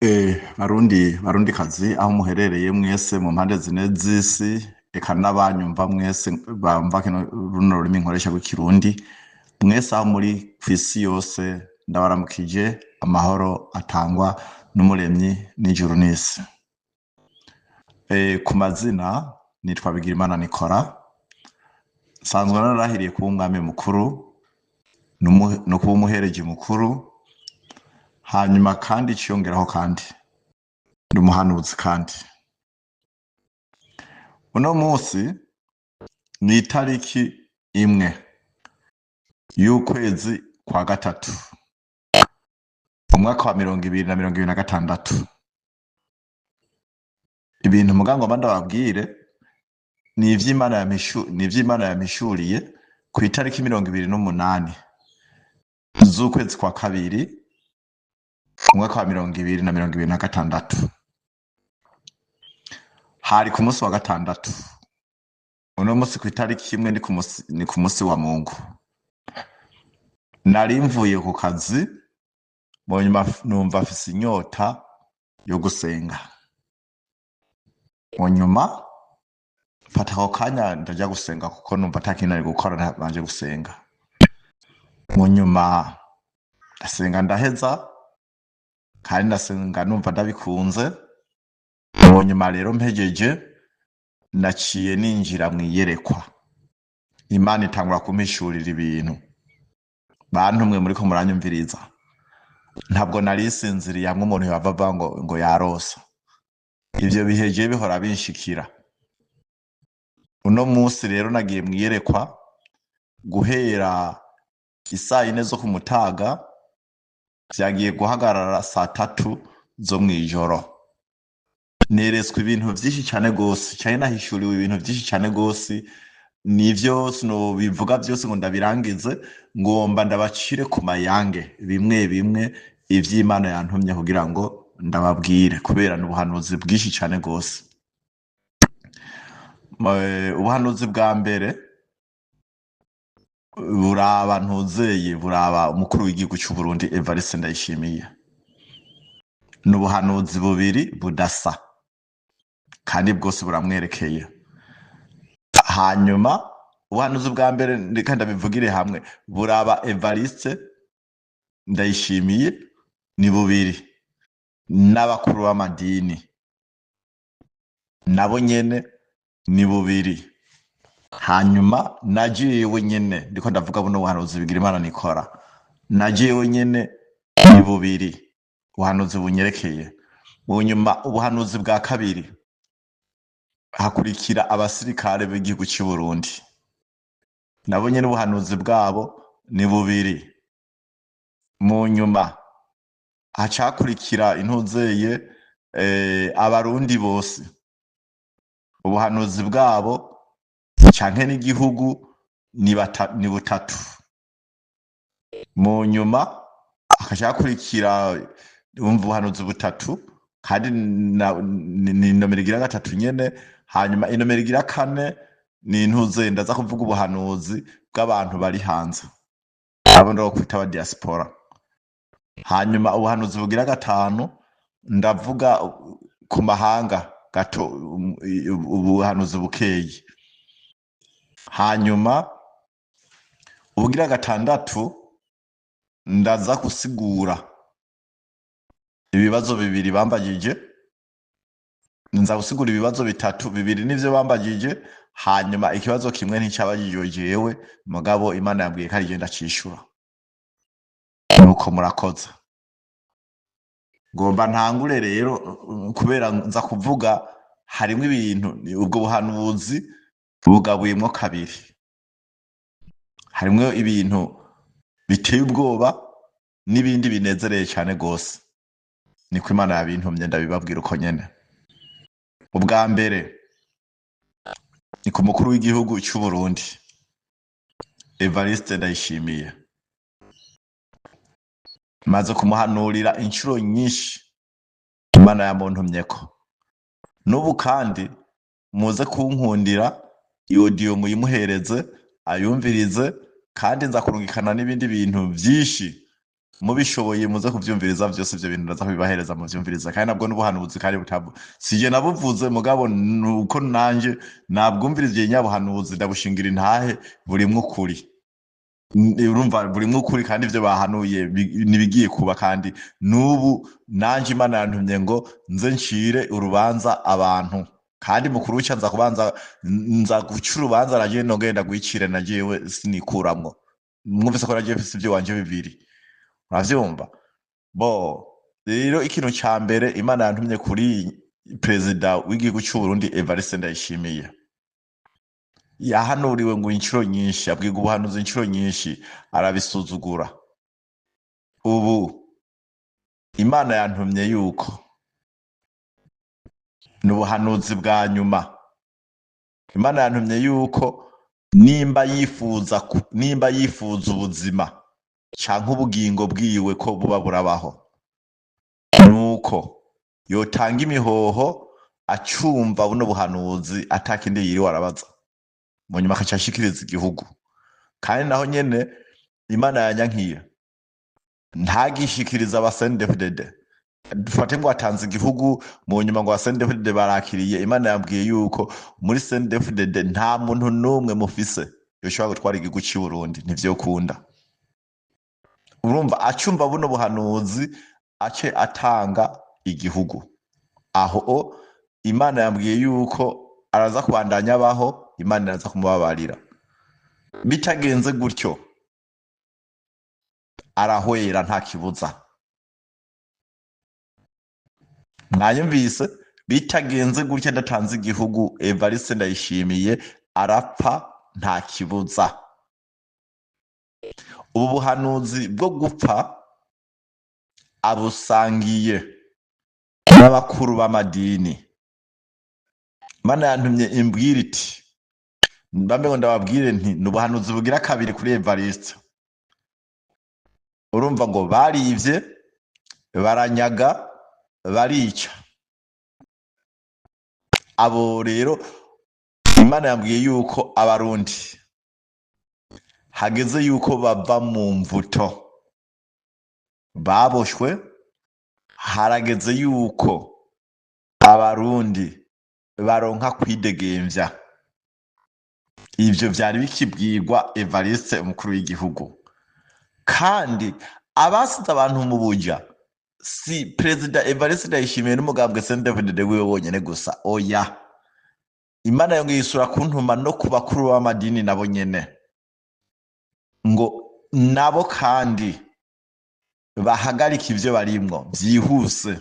Barundi barundikazi aho muherereye mwese mu mpande zine z'isi, eka n'abanyumva mwese bamva runo rurimi nkoresha rw'ikirundi, mwese aho muri kw'isi yose ndabaramukije amahoro atangwa n'umuremyi n'ijuru n'isi. Ku mazina nitwa Bigirimana Nicolas, nsanzwe nararahiriye kuba umwami mukuru no kuba umuhereji mukuru, hanyuma kandi iciyongeraho kandi ndi umuhanuzi. Kandi uno munsi ni itariki 1 y'ukwezi kwa gatatu, umwaka wa 2026. Ibintu muga ngomba ndababwire ni ivy'Imana yampishuriye kw'itariki 28 z'ukwezi kwa kabiri, umwaka wa 2026. Hari ku munsi wa gatandatu. Uno munsi kw'itariki 1 ni ku munsi wa Mungu. Nari mvuye ku kazi, mu nyuma numva mfise inyota yo gusenga. Mu nyuma mfata ako kanya ndaja gusenga, kuko numva ata kintu nari gukora ntabanje gusenga. Mu nyuma ndasenga ndaheza, kandi ndasenga numva ndabikunze. Mu nyuma rero mpejeje, naciye ninjira mw'iyerekwa. Imana itangura kumpishurira ibintu. Bantu mwe muriko muranyumviriza, ntabwo nari sinziriye hamwe umuntu yava avuga ngo yarosa. Ivyo bihe jewe bihora binshikira. Uno munsi rero nagiye mw'iyerekwa guhera isayine zo ku mutaga, vyagiye guhagarara saa tatu zo mw'ijoro. Neretswe ibintu vyinshi cane gose, canke nahishuriwe ibintu vyinshi cane gose. Nivyo sinobivuga vyose ngo ndabirangize, ngomba ndabacire ku mayange bimwe bimwe ivy'Imana yantumye kugira ngo ndababwire, kubera n'ubuhanuzi bwinshi cane gose. Ubuhanuzi bwa mbere buraba ntuzeye, buraba umukuru w'igihugu c'u Burundi Evariste Ndayishimiye. Ni ubuhanuzi bubiri budasa kandi bwose buramwerekeye. Hanyuma ubuhanuzi bwa mbere, reka ndabivugire hamwe, buraba Evariste Ndayishimiye, ni bubiri, n'abakuru b'amadini nabo nyene ni bubiri. Hanyuma na jewe nyene ndiko ndavuga buno buhanuzi Bigirimana Nikora, na jewe nyene ni bubiri ubuhanuzi bunyerekeye. Mu nyuma ubuhanuzi bwa kabiri hakurikira abasirikare b'igihugu cy'u Burundi, nabo nyene ubuhanuzi bwabo ni bubiri. Mu nyuma hacakurikira intuzeye abarundi bose, ubuhanuzi bwabo canke n'igihugu ni butatu. Mu nyuma hakacakurikira, umva, ubuhanuzi butatu kandi ni inomero igira gatatu nyene. Hanyuma inomero igira kane ni intuze, ndaza kuvuga ubuhanuzi bw'abantu bari hanze, abo ndo kwita aba diaspora. Hanyuma ubuhanuzi bugira gatanu ndavuga ku mahanga gato, ubuhanuzi bukeyi. Hanyuma ubugira gatandatu ndaza gusigura ibibazo bibiri bambagije, nza gusigura ibibazo bitatu, bibiri nivyo bambagije, hanyuma ikibazo kimwe nticabagijwe jewe, mugabo Imana yambwiye ko ari je ndacishura. Nuko murakoze. Ngomba ntangure rero, kubera nza kuvuga harimwo ibintu. Ubwo buhanuzi bugabuyemwo kabiri, harimwo ibintu biteye ubwoba n'ibindi binezereye cane gose. Niko Imana yabintumye ndabibabwira uko nyene. Ubwa mbere ni ku mukuru w'igihugu c'u Burundi Evariste Ndayishimiye. Maze kumuhanurira inshuro nyinshi, Imana yamuntumyeko. N'ubu kandi muze kunkundira audio muyimuhereze ayumvirize, kandi nza kurungikana n'ibindi bintu vyinshi. Mubishoboye muze kuvyumviriza vyose, ivyo bintu ndaza kubibahereza muvyumviriza. Kandi nabwo n'ubuhanuzi, kandi butabu sije nabuvuze, mugabo nuko nanje nabwumvirije nyabuhanuzi, ndabushingira intahe, burimwo ukuri. Urumva burimwo ukuri, kandi ivyo bahanuye nibigiye kuba. Kandi n'ubu nanje Imana yantumye ngo nze ncire urubanza abantu, kandi mukuru wica nza kubanza nza guca urubanza, naje nongeye ndagwicire, najewe sinikuramwo. Mwumvise ko naje mfise ivyo wanje bibiri, uravyumva. Bo rero, ikintu ca mbere Imana yantumye kuri perezida w'igihugu c'u Burundi Evariste Ndayishimiye, yahanuriwe ngo inshuro nyinshi, abwirwa ubuhanuzi inshuro nyinshi, arabisuzugura. Ubu Imana yantumye yuko ni ubuhanuzi bwa nyuma. Imana yantumye yuko nimba yifuza ubuzima canke ubugingo bwiwe ko buba burabaho, nuko yotanga imihoho acumva buno buhanuzi, atakindi yiriwe arabaza, mu nyuma akaca ashikiriza igihugu. Kandi naho nyene Imana yanyankiye ntagishikiriza aba CNDD-FDD. Dufate ngo atanze igihugu, mu nyuma ngo aba CNDD-FDD barakiriye. Imana yambwiye yuko muri CNDD-FDD nta muntu n'umwe mufise yoshobora gutwara igihugu cy'u Burundi, ntivyokunda. Urumva acumva buno buhanuzi ace atanga igihugu. Aho o Imana yambwiye yuko araza kubandanya abaho, Imana iraza kumubabarira. Bitagenze gutyo arahwera, nta kibuza. Mwanyumvise? Bitagenze gutyo adatanze igihugu, Evariste Ndayishimiye arapfa nta kibuza. Ubu buhanuzi bwo gupfa abusangiye n'abakuru b'amadini. Imana yantumye imbwira iti mbambe ngo ndababwire nti ni ubuhanuzi bugira kabiri kuri Evariste. Urumva ngo barivye, baranyaga, barica. Abo rero Imana yambwiye yuko abarundi hageze yuko bava mu mvuto baboshwe, harageze yuko abarundi baronka kwidegemvya. Ivyo vyari bikibwirwa Evariste umukuru w'igihugu. Kandi abasize abantu mu buja si perezida Evariste Ndayishimiye n'umugambwe CNDD-FDD wiwe wonyene gusa, oya. Imana yongeye isura kuntuma no ku bakuru b'amadini nabo nyene, ngo nabo kandi bahagarike ivyo barimwo vyihuse.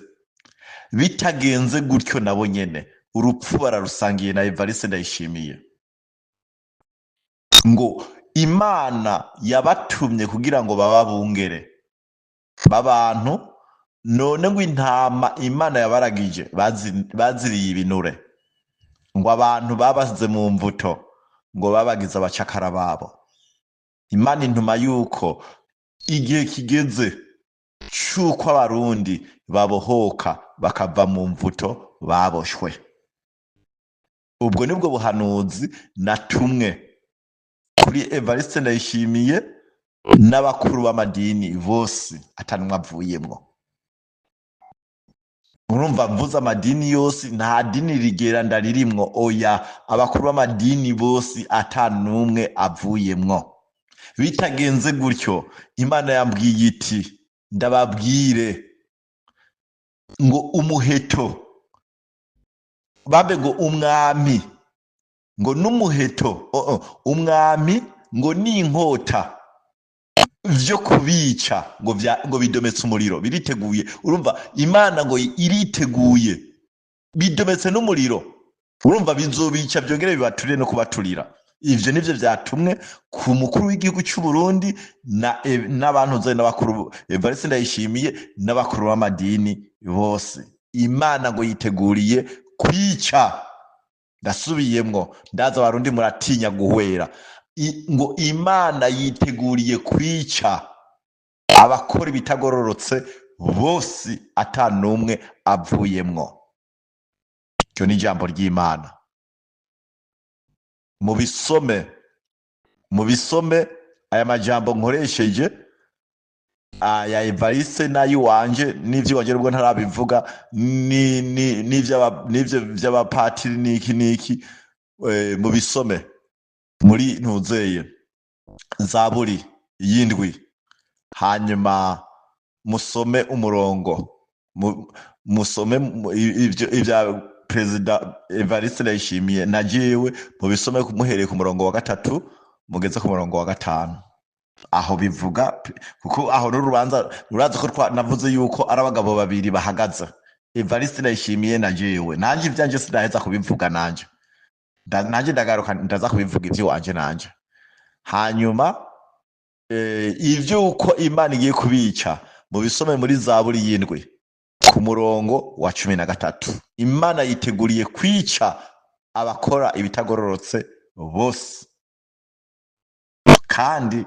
Bitagenze gutyo nabo nyene urupfu bararusangiye na Evariste Ndayishimiye. Ngo Imana yabatumye kugira ngo bababungere b'abantu, none ngo intama Imana yabaragije baziriye ibinure, ngo abantu babasize mu mvuto ngo babagize abacakara babo. Imana intuma yuko igihe kigeze c'uko abarundi babohoka bakava mu mvuto baboshwe. Ubwo nibwo buhanuzi natumwe kuri Evariste Ndayishimiye n'abakuru b'amadini bose atanumwe avuyemwo. Urumva mvuze amadini yose, nta dini rigera ndaririmwo, oya. Abakuru b'amadini bose atanumwe avuyemwo. Bitagenze gutyo Imana yambwiye iti ndababwire ngo umuheto babe ngo umwami ngo n'umuheto, umwami ngo n'inkota vyo kubica ngo bidometse umuriro, biriteguye. Urumva Imana ngo iriteguye, bidometse n'umuriro. Urumva bizobica byongere bibaturire no kubaturira. Ivyo nivyo vyatumwe ku mukuru w'igihugu cy'u Burundi na n'abantu ze n'abakuru Evariste Ndayishimiye n'abakuru b'amadini bose. Imana ngo yiteguriye kwica. Ndasubiyemwo, ndaza abarundi muratinya guhwera. Ngo Imana yiteguriye kwica abakora ibitagororotse bose atanumwe avuyemwo. Iryo ni ijambo ry'Imana. Mubisome, mubisome aya majambo nkoresheje. Aya Evariste n'ay'iwanje n'ivy'iwanje nubwo ntarabivuga, n'ivyo vy'abapatiri n'iki n'iki, mubisome muri ntuzeye Zaburi y'indwi, hanyuma musome umurongo, musome ivyo ivya Perezida Evariste Ndayishimiye na jewe, mubisome muhereye ku murongo wa 3 mugeze ku murongo wa 5. Aho bivuga kuko aho n'urubanza urazi ko navuze yuko ari abagabo babiri bahagaze, Evariste Ndayishimiye na jewe. Nanje ivyanje sinaheza kubivuga, nanje nanje ndagaruka ndaza kubivuga ivy'iwanje nanje. Hanyuma ivy'uko Imana igiye kubica mubisome muri Zaburi y'indwi ku murongo wa 13. Imana yiteguriye kwica abakora ibitagororotse bose, kandi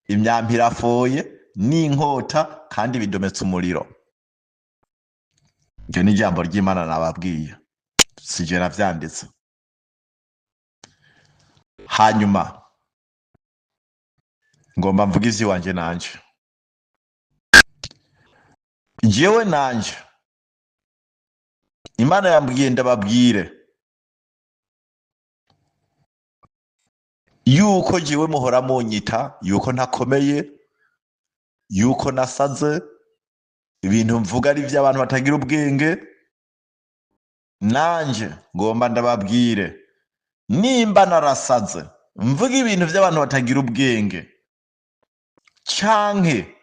imyampi irafoye n'inkota, kandi bidometse umuriro. Iryo ni ijambo ry'Imana nababwiye, sije navyanditse. Hanyuma ngomba mvuge ivy'iwanje nanje. Jewe nanje Imana yambwiye ndababwire yuko jewe muhora munyita yuko ntakomeye, yuko nasaze, ibintu mvuga ari ivy'abantu batagira ubwenge. Nanje ngomba ndababwire nimba narasaze mvuga ibintu vy'abantu batagira ubwenge, canke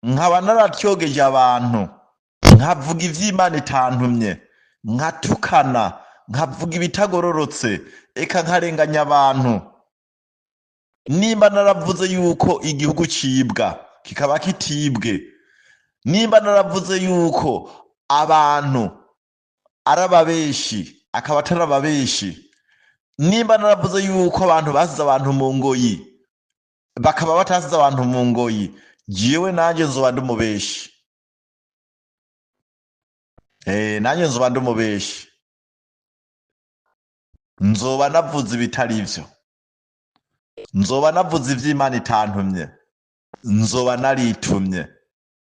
nkaba naratyogeje abantu, nkavuga ivy'Imana itantumye, nkatukana, nkavuga ibitagororotse, eka nkarenganya abantu. Nimba naravuze yuko igihugu cibwa kikaba kitibwe, nimba naravuze yuko abantu ari ababeshi akaba atari ababeshi, nimba naravuze yuko abantu basize abantu mu ngoyi bakaba batasize abantu mu ngoyi, jewe nanje nzoba ndi umubeshi. Nanje nzoba ndi umubeshi, nzoba navuze ibitari ivyo, nzoba navuze ivy'Imana itantumye, nzoba naritumye.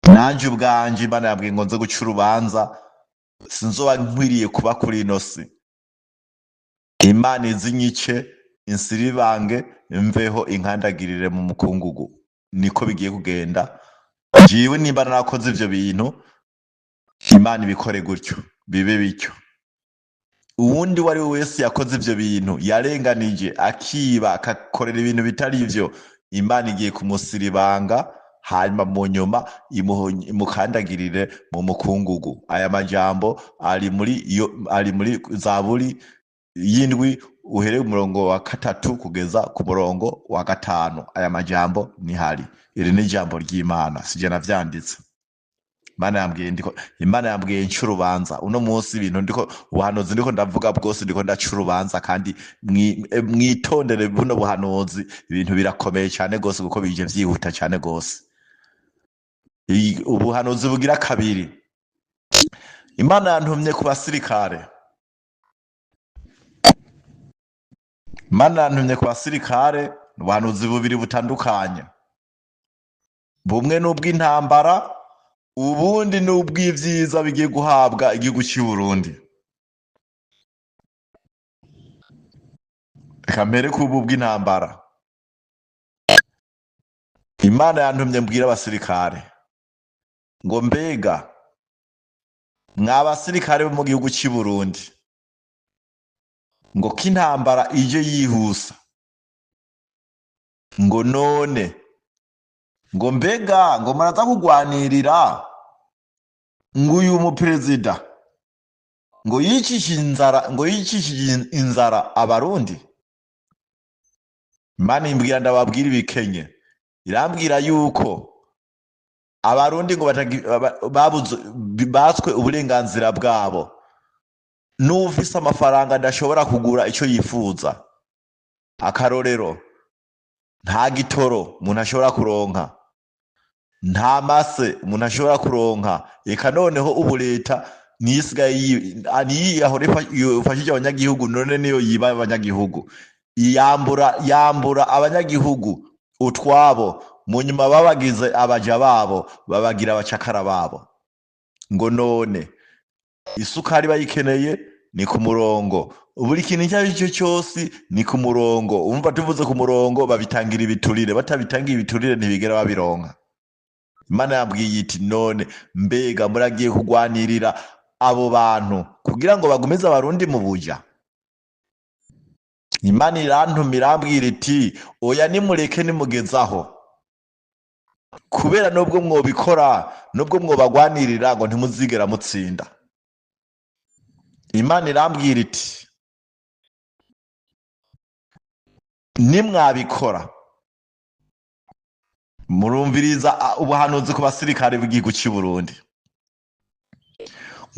Nanje ubwanje Imana yambwiye ngo nze guca urubanza, sinzoba nkwiriye kuba kuri ino si. Imana izinyice, insiribange, mveho inkandagirire mu mukungugu. Niko bigiye kugenda. Jewe nimba narakoze ivyo bintu, Imana ibikore gutyo, bibe bityo. Uwundi uwo ari we wese yakoze ivyo bintu, yarenganije, akiba, akakorera ibintu bitari ivyo, Imana igiye kumusiribanga, hanyuma mu nyuma imukandagirire mu mukungugu. Aya majambo ari muri Zaburi y'indwi, uhereye umurongo wa 3 kugeza ku murongo wa 5. Aya majambo nihari. Iri ni ijambo ry'Imana, sije navyanditse. Imana yambwiye ndiko, Imana yambwiye nca urubanza. Uno munsi ibintu ndiko, ubuhanuzi ndiko ndavuga bwose ndiko ndaca urubanza, kandi mwitondere buno buhanuzi, ibintu birakomeye cyane gose kuko bije vyihuta cyane gose. Ubuhanuzi bugira kabiri, Imana yantumye ku basirikare. Imana yantumye ku basirikare, ubuhanuzi bubiri butandukanye. Bumwe n'ubw'intambara, ubundi n'ubw'ivyiza bigiye guhabwa igihugu cy'u Burundi. Reka mpere ku ubu bw'intambara. Imana yantumye mbwira abasirikare ngo mbega mwa basirikare bo mu gihugu cy'u Burundi, ngo k'intambara ije yihusa, ngo none ngo mbega ngo muraza kugwanirira ngo uyu muperezida ngo yicishije inzara, ngo yicishije inzara Abarundi. Imana imbwira ndababwira ibikenye, irambwira yuko Abarundi ngo babuze, batswe uburenganzira bwabo, n'uwufise amafaranga adashobora kugura ico yifuza. Akarorero, nta gitoro umuntu ashobora kuronka, nta mase umuntu ashobora kuronka. Eka noneho ubu leta nisigaye niyo ifashije abanyagihugu, none niyo yiba abanyagihugu, yambura abanyagihugu utwabo. Mu nyuma babagize abaja babo, babagira abacakara babo. Ngo none isukari bayikeneye ni ku murongo, buri kintu icyo ari cyo cyose ni ku murongo. Umva tuvuze ku murongo, babitangira ibiturire, batabitangira ibiturire ntibigera babironka. Imana yabwiye iti none mbega muragiye kugwanirira abo bantu kugira ngo bagumize Abarundi mu buja? Imana irantuma irambwira iti oya, nimureke, nimugezaho, kubera nubwo mwobikora, nubwo mwobagwanirira, ngo ntimuzigera mutsinda. Imana irambwira iti nimwabikora, murumviriza ubuhanuzi ku basirikare b'igihugu cy'u Burundi,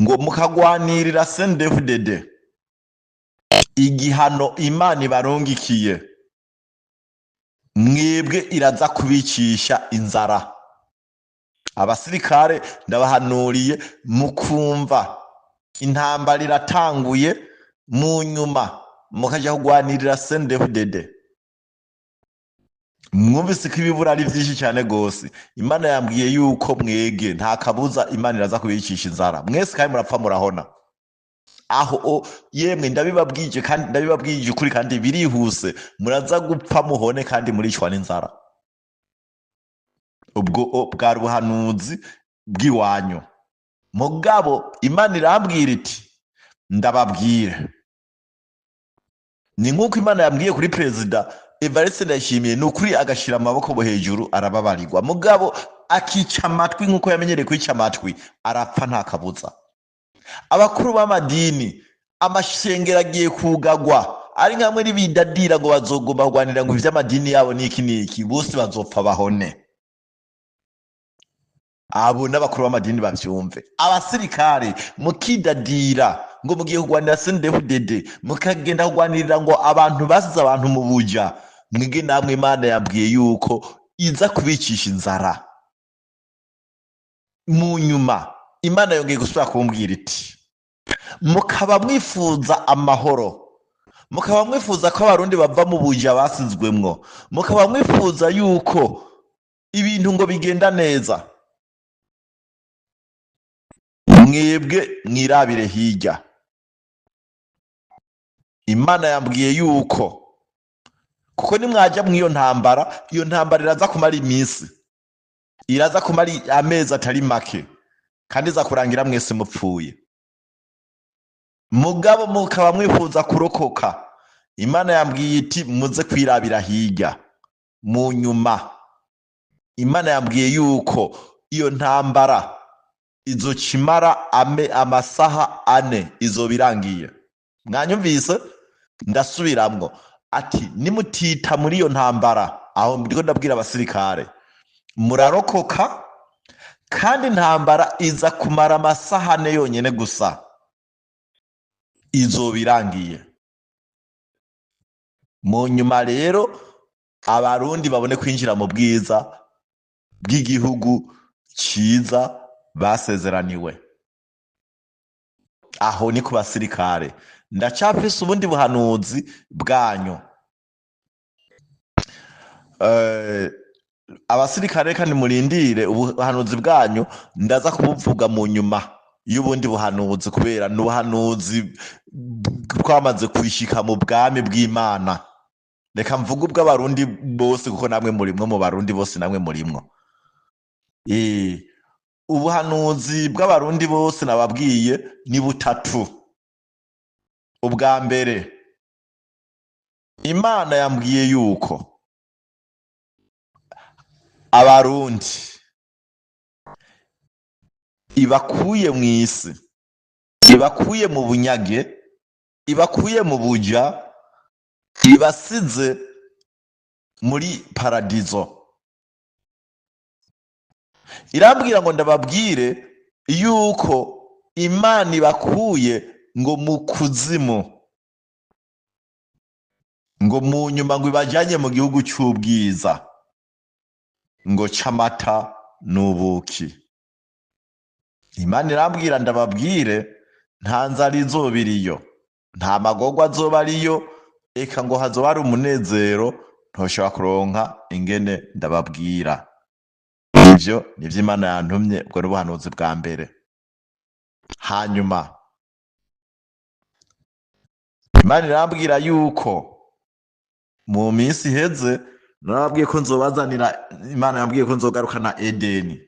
ngo mukagwanirira CNDD-FDD, igihano Imana ibarungikiye mwebwe iraza kubicisha inzara. Abasirikare ndabahanuriye, mukumva intambara iratanguye, mu nyuma mukaja kugwanirira CNDD-FDD, mwumvise ko ibibura ari byinshi cyane gose. Imana yambwiye yuko mwege nta kabuza Imana iraza kubicisha inzara mwese, kandi murapfa murahona aho. Yemwe ndabibabwije, kandi ndabibabwije ukuri, kandi birihuse, muraza gupfa muhone, kandi muricwa n'inzara. Ubwo bwari ubuhanuzi bw'iwanyu. Mugabo Imana irambwira iti ndababwire, ni nk'uko Imana yambwiye kuri Perezida Evariste Ndayishimiye, ni ukuri agashyira amaboko hejuru arababarirwa, mugabo akica amatwi nk'uko yamenyereye kwica amatwi, arapfa nta kabuza. Abakuru b'amadini, amashengero agiye kugagwa, ari nkamwe n'ibidadira ngo bazogomba kurwanira ngo ivy'amadini yabo niki niki, bose bazopfa bahone. Abo n'abakuru b'amadini bavyumve. Abasirikare mukidadira ngo mugiye kurwanira CNDD-FDD, mukagenda kurwanirira ngo abantu basize abantu mu buja, mwige namwe Imana yabwiye yuko iza kubicisha inzara. Mu nyuma Imana yongeye gusubira kumbwira iti mukaba mwifuza amahoro, mukaba mwifuza ko Abarundi bava mu buja basizwemwo, mukaba mwifuza yuko ibintu ngo bigenda neza, mwebwe mwirabire hirya. Imana yambwiye yuko kuko nimwajya mw'iyo ntambara, iyo ntambara iraza kumara iminsi, iraza kumara amezi atari make, kandi iza kurangira mwese mupfuye. Mugabo mukaba mwifuza kurokoka, Imana yambwiye iti muze kwirabira hirya. Mu nyuma Imana yambwiye yuko iyo ntambara izocimara amasaha 4, izoba irangiye. Mwanyumvise? Ndasubiramwo ati nimutita muri iyo ntambara, aho ndiko ndabwira abasirikare, murarokoka, kandi intambara iza kumara amasaha 4 yonyene gusa, izoba irangiye. Mu nyuma rero Abarundi babone kwinjira mu bwiza bw'igihugu ciza basezeraniwe. Aho ni ku basirikare. Ndacafise ubundi buhanuzi bwanyu. Abasirikare kandi murindire ubuhanuzi bwanyu, ndaza kubuvuga mu nyuma y'ubundi buhanuzi, kubera n'ubuhanuzi twamaze kwishika mu bwami bw'Imana. Reka mvuge ubw'Abarundi bose, kuko namwe murimwo, mu Barundi bose namwe murimwo. Ubuhanuzi bw'Abarundi bose nababwiye ni butatu. Ubwa mbere, Imana yambwiye yuko Abarundi ibakuye mw'isi, ibakuye mu bunyage, ibakuye mu buja, ibasize muri paradizo. Irambwira ngo ndababwire yuko Imana ibakuye ngo mu kuzimu, ngo mu nyuma ngo ibajanye mu gihugu c'ubwiza, ngo c'amata n'ubuki. Imana irambwira ndababwire nta nzara izoba iriyo, nta magorwa azoba ariyo, eka ngo hazoba hari umunezero. ntoshobora kuronka ingene ndababwira. Ivyo nivyo Imana yantumye, ubwo n'ubuhanuzi bwa mbere. Hanyuma Imana irambwira yuko mu minsi iheze narababwiye ko nzobazanira, Imana yambwiye ko nzogarukana Edeni.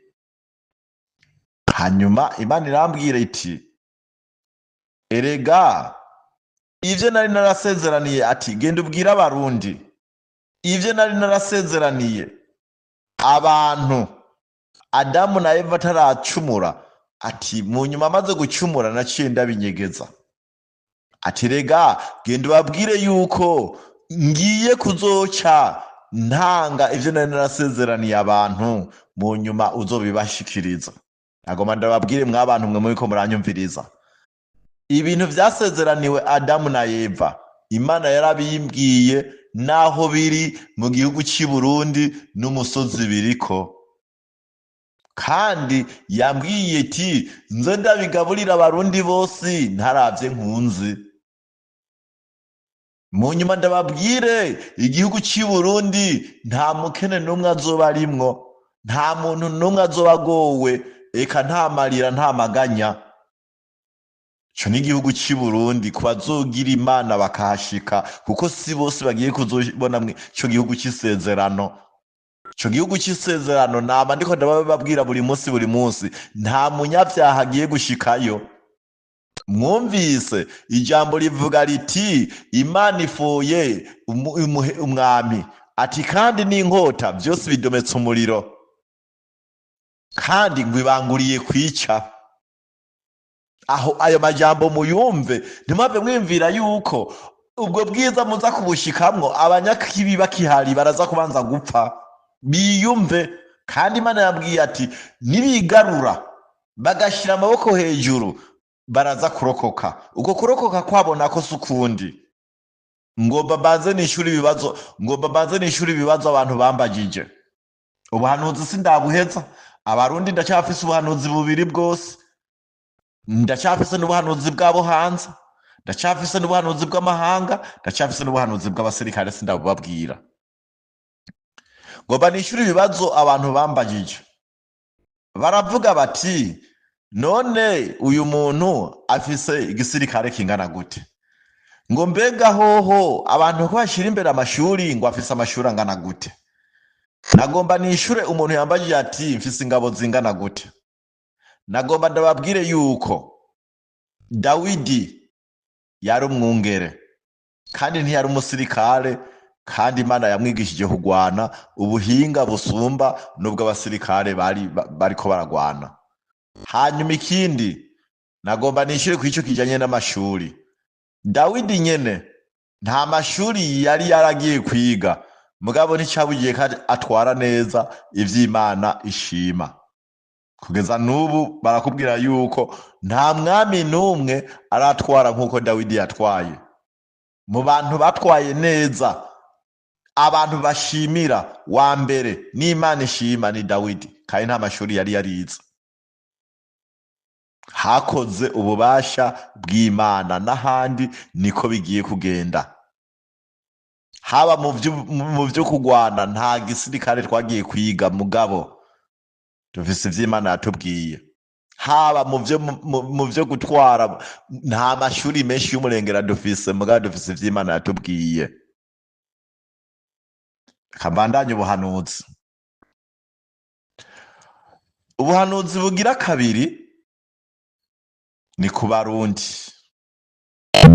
Hanyuma Imana irambwira iti erega ivyo nari narasezeraniye, ati genda ubwire abarundi ivyo nari narasezeraniye abantu Adamu na Eva ataracumura, ati mu nyuma amaze gucumura naciye ndabinyegeza. Ati rega genda ubabwire yuko ngiye kuzoca ntanga ivyo nari narasezeraniye abantu, mu nyuma uzobibashikiriza. Nagomba ndababwire mwabantu mwe muriko muranyumviriza, ibintu vyasezeraniwe Adamu na Eva Imana yarabimbwiye, naho biri mu gihugu c'i Burundi n'umusozi biriko. Kandi yambwiye iti nze ndabigaburira abarundi bose ntaravye nkunzi. Mu nyuma ndababwire igihugu c'i Burundi nta mukene n'umwe azoba arimwo, nta muntu n'umwe azoba agowe, eka nta marira nta maganya. Ico ni igihugu c'i Burundi ku bazogira Imana bakahashika, kuko si bose bagiye kuzobona ico gihugu c'isezerano. Ico gihugu c'isezerano nama ndiko ndababwira buri munsi buri munsi, nta munyavyaha agiye gushikayo. Mwumvise ijambo rivuga riti Imana ifuye umwami, ati kandi n'inkota vyose bidometse umuriro, kandi ngo ibanguriye kwica. Aho ayo majambo muyumve, ntimwave mwimvira yuko ubwo bwiza muza kubushikamwo abanyakibi bakihari baraza kubanza gupfa. Biyumve. Kandi Imana yabwiye ati nibigarura bagashira amaboko hejuru baraza kurokoka. Uko kurokoka kwabo nako sukundi. Ngomba mbanze nishure ibibazo, ngomba mbanze nishure ibibazo abantu bambagije. Ubuhanuzi sindabuheza, abarundi ndacyafise ubuhanuzi bubiri bwose, ndacyafise n'ubuhanuzi bwabo hanze, ndacyafise n'ubuhanuzi bw'amahanga, ndacyafise n'ubuhanuzi bw'abasirikare sindabubabwira. Ngomba nishure ibibazo abantu bambagije. Baravuga bati none uyu muntu afise igisirikare kingana gute? Ngo mbega hoho abantu ko bashira imbere amashuri ngo afise amashuri angana gute? Nagomba nishure umuntu yambajije ati mfise ingabo zingana gute? Nagomba ndababwire yuko Dawidi yari umwungere kandi ntiyari umusirikare, kandi Imana yamwigishije kugwana ubuhinga busumba nubwo abasirikare bari bariko baragwana. Hanyuma ikindi nagomba nishure kw'ico kijanye n'amashuri. Dawidi nyene nta mashuri yari yaragiye kwiga, mugabo nticabugiye ko atwara neza ivy'Imana ishima. Kugeza n'ubu barakubwira yuko nta mwami n'umwe aratwara nk'uko Dawidi yatwaye. Mu bantu batwaye neza, abantu bashimira wa mbere n'Imana ishima ni Dawidi, kandi nta mashuri yari yarize. Hakoze ububasha bw'Imana, n'ahandi niko bigiye kugenda. Haba mu vyo kugwana nta gisirikare twagiye kwiga, mugabo dufise ivy'Imana yatubwiye. Haba mu vyo gutwara nta mashuri menshi y'umurengera dufise, mugabo dufise ivy'Imana yatubwiye. Kabandanye ubuhanuzi. Ubuhanuzi bugira kabiri ni ku Barundi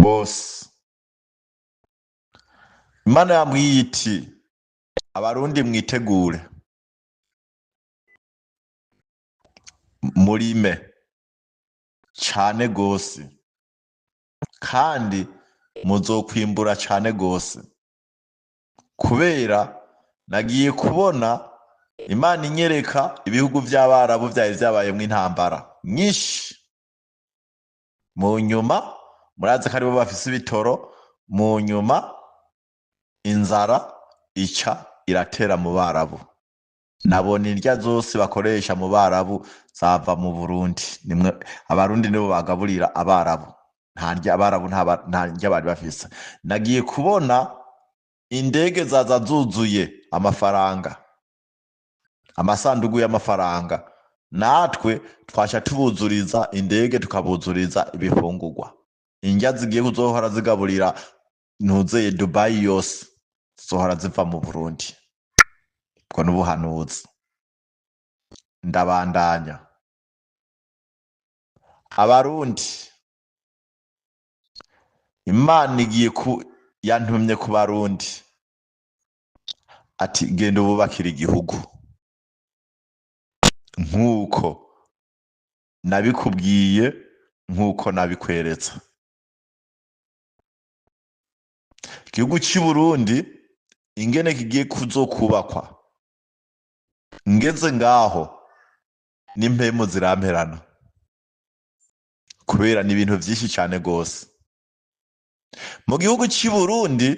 bose. Imana yambwiye iti abarundi mwitegure, murime cane gose, kandi muzokwimbura cane gose. Kubera nagiye kubona Imana inyereka ibihugu vy'Abarabu vyari vyabayemwo intambara nyinshi. Mu nyuma murazi ko aribo bafise ibitoro, mu nyuma inzara ica iratera mu Barabu. Nabona indya zose bakoresha mu Barabu zava mu Burundi. Nimwe Abarundi nibo bagaburira Abarabu. Nta ndya Abarabu nta ndya bari bafise. Nagiye kubona Indege zaza zuzuye amafaranga, amasandugu y'amafaranga. Natwe twasha tubuzuriza indege, tukabuzuriza ibifungurwa. Indya zigiye kuzohora zigaburira ntuzeye Dubai yose zizohora ziva mu Burundi. Ubwo n'ubuhanuzi. Ndabandanya. Abarundi, Imana igiye ku yantumye ku Barundi ati: "Genda ububakira igihugu nk'uko nabikubwiye, nk'uko nabikweretse." Igihugu cy'i Burundi ingene kigiye kuzokubakwa, ngeze ngaho n'impemu ziramperana, kubera ni ibintu vyinshi cane gose. Mu gihugu cy'i Burundi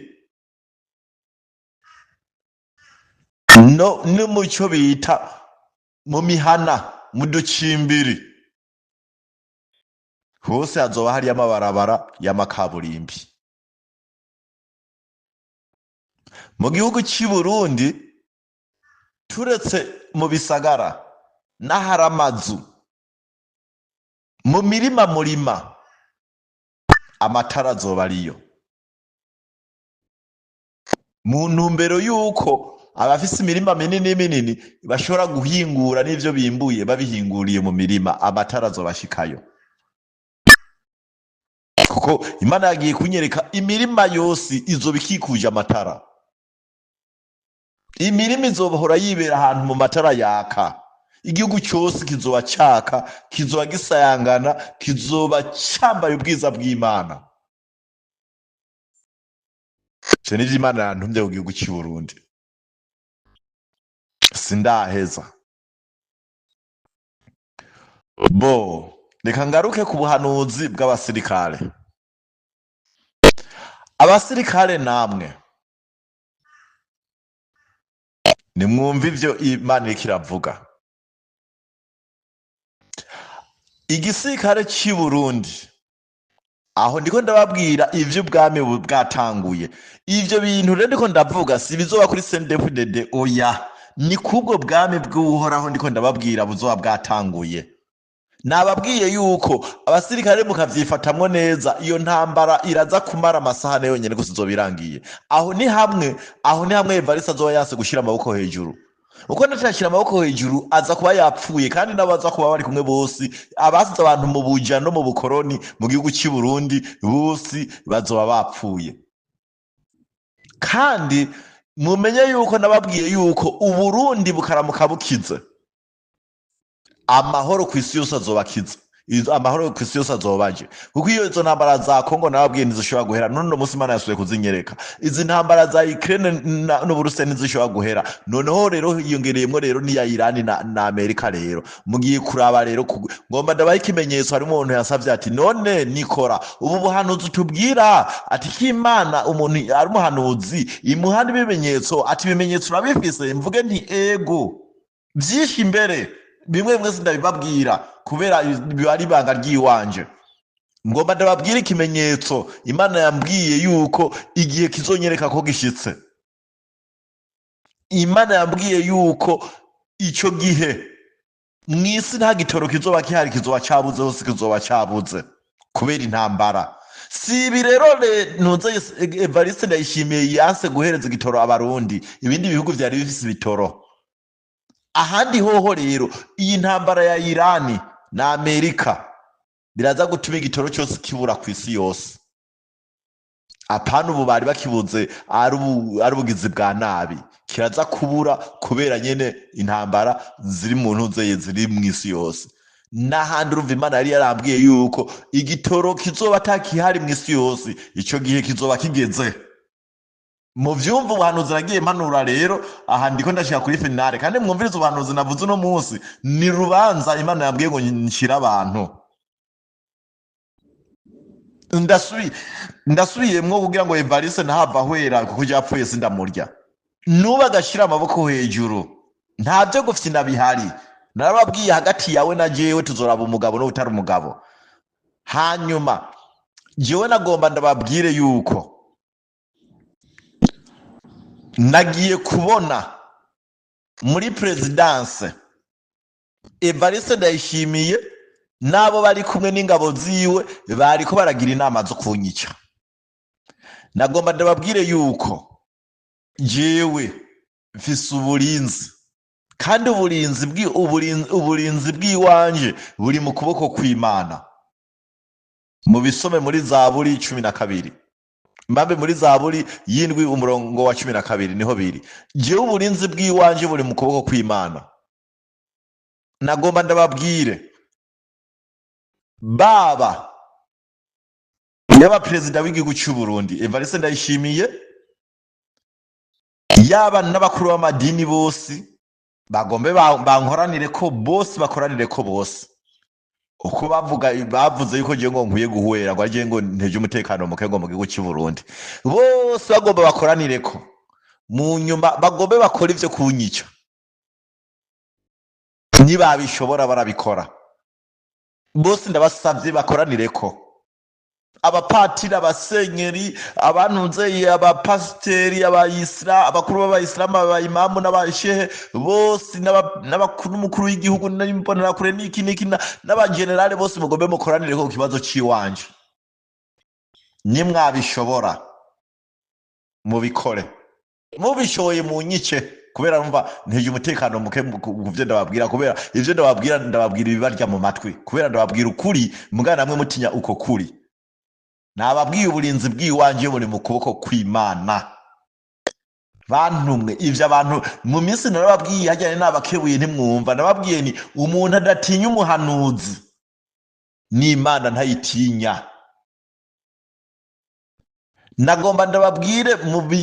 no muco bita mu mihana, mu ducimbiri hose hazoba hariyo amabarabara y'amakaburimbi. Mu gihugu cy'i Burundi, turetse mu bisagara n'ahari amazu, mu mirima murima amatara azoba ariyo, mu ntumbero y'uko abafise imirima minini minini bashobora guhingura n'ivyo bimbuye babihinguriye mu mirima, amatara azobashikayo. Kuko Imana yagiye kunyereka imirima yose izoba ikikuje amatara. Imirima izohora yibera ahantu mu matara yaka. Igihugu cyose kizoba caka, kizoba gisayangana, kizoba cambaye ubwiza bw'Imana. Ivyo nivyo Imana yantumye ku gihugu cy'i Burundi. Sindaheza. Bo reka ngaruke ku buhanuzi bw'abasirikare. Abasirikare namwe nimwumve ivyo Imana iriko iravuga. Igisirikare cy'i Burundi, aho ndiko ndababwira ivyo ubwami bwatanguye. Ivyo bintu rero ndiko ndavuga si bizoba kuri CNDD-FDD, oya, ni kubwo bwami bw'Uhoraho ndiko ndababwira buzoba bwatanguye. Nababwiye yuko abasirikare mukavyifatamwo neza, iyo ntambara iraza kumara amasaha ane yonyene gusa izoba irangiye. Aho ni hamwe, aho ni hamwe Evariste azoba yanse gushira amaboko hejuru. Uko natashira amaboko hejuru aza kuba yapfuye, kandi n'abaza kuba bari kumwe bose, abasize abantu mu buja no mu bukoroni mu gihugu cy'i Burundi bose bazoba bapfuye. Kandi mumenye yuko nababwiye yuko Uburundi bukaramuka bukize, amahoro ku isi yose azoba akize. Amahoro ku isi yose azoba aje. Kuko iyo izo ntambara za Kongo nababwiye ntizishobora guhera. None uno munsi Imana yasubiye kuzinyereka. Izi ntambara za Ukraine n'Uburusiya ntizishobora guhera. Noneho rero hiyongereyemwo rero n'iya Irani na Amerika. Rero mugiye kuraba rero ngomba ndabaha ikimenyetso. Hari umuntu yasavye ati: "None Nikora, ubu buhanuzi tubwira ati ko Imana umuntu ari umuhanuzi imuha n'ibimenyetso, ati ibimenyetso urabifise?" Mvuge nti ego, vyinshi imbere, bimwe bimwe sindabibabwira kubera biba ari ibanga ry'iwanje. Ngomba ndababwira ikimenyetso Imana yambwiye yuko igihe kizonyereka ko gishitse. Imana yambwiye yuko ico gihe mw'isi nta gitoro kizoba kihari, kizoba cabuze hose, kizoba cabuze kubera intambara. Si ibi rero ntuze Evariste Ndayishimiye yanse guhereza igitoro Abarundi, ibindi bihugu vyari bifise ibitoro. Ahandi hoho rero iyi ntambara ya Irani na Amerika biraza gutuma igitoro cyose kibura ku isi yose. Apana ubu bari bakibuze ari ubugizi bwa nabi, kiraza kubura kubera nyene intambara ziri mu ntuzeye ziri mu isi yose. N'ahandi urumva Imana yari yarambwiye yuko igitoro kizoba atakihari mu isi yose, ico gihe kizoba kigeze. Mu vyumva ubuhanuzi nagiye mpanura rero, aha ndiko ndashika kuri finale. Kandi mwumvirize ubuhanuzi navuze uno munsi, ni rubanza Imana yambwiye ngo nshire abantu. Ndasubiyemwo kugira ngo Evariste ntahava ahwera, kuko yapfuye sindamurya. Nuba agashira amaboko hejuru, nta vyo gufyina bihari. Narababwiye hagati yawe na jewe tuzoraba umugabo n'utari umugabo. Hanyuma jewe nagomba ndababwire yuko Nagiye kubona muri présidence Evariste Ndayishimiye n'abo bari kumwe n'ingabo ziwe bariko baragira inama zo kunyica. Nagomba ndababwire yuko jewe mfise uburinzi, kandi uburinzi bw'iwanje buri mu kuboko kw'Imana. Mubisome muri Zaburi 12, mbambe muri Zaburi 7 umurongo wa 12 niho biri. Jewe uburinzi bw'iwanje buri mu kuboko kw'Imana. Nagomba ndababwire, baba yaba perezida w'igihugu cy'u Burundi Evariste Ndayishimiye, yaba n'abakuru b'amadini bose, bagombe bankoranire ko bose, bakoranire ko bose. Uko bavuga, bavuze yuko ngiye ngo nkwiye guhwera, ngo agiye ngo nteje umutekano muke ngo mu gihugu cy'u Burundi, bose bagomba bakoranire ko mu nyuma bagombe bakora ivyo kunyica. Nibabishobora barabikora bose. Ndabasavye bakoranire ko, abapatiri, abasenyeri, abantunzeye, abapasiteri, abayisira, abakuru b'abayisilamu, abayimamu n'abashehe bose, n'abakuru, n'umukuru w'igihugu n'imbonerakure n'iki n'iki, n'abagenerale bose, mugombe mukoranire ko ku kibazo c'iwanje. Nimwabishobora mubikore, mubishoboye munyice, kubera numva nteje umutekano muke ku vyo ndababwira. Kubera ivyo ndababwira, ndababwira ibibarya mu matwi, kubera ndababwira ukuri, mugana namwe mutinya uko kuri. Nababwiye, uburinzi bw'iwanje buri mu kuboko kw'Imana. Bantumwe ivyo abantu mu minsi narababwiye hajyanye n'abakebuye ntimwumva. Nababwiye ni umuntu adatinya umuhanuzi n'Imana ntayitinya. Nagomba ndababwire,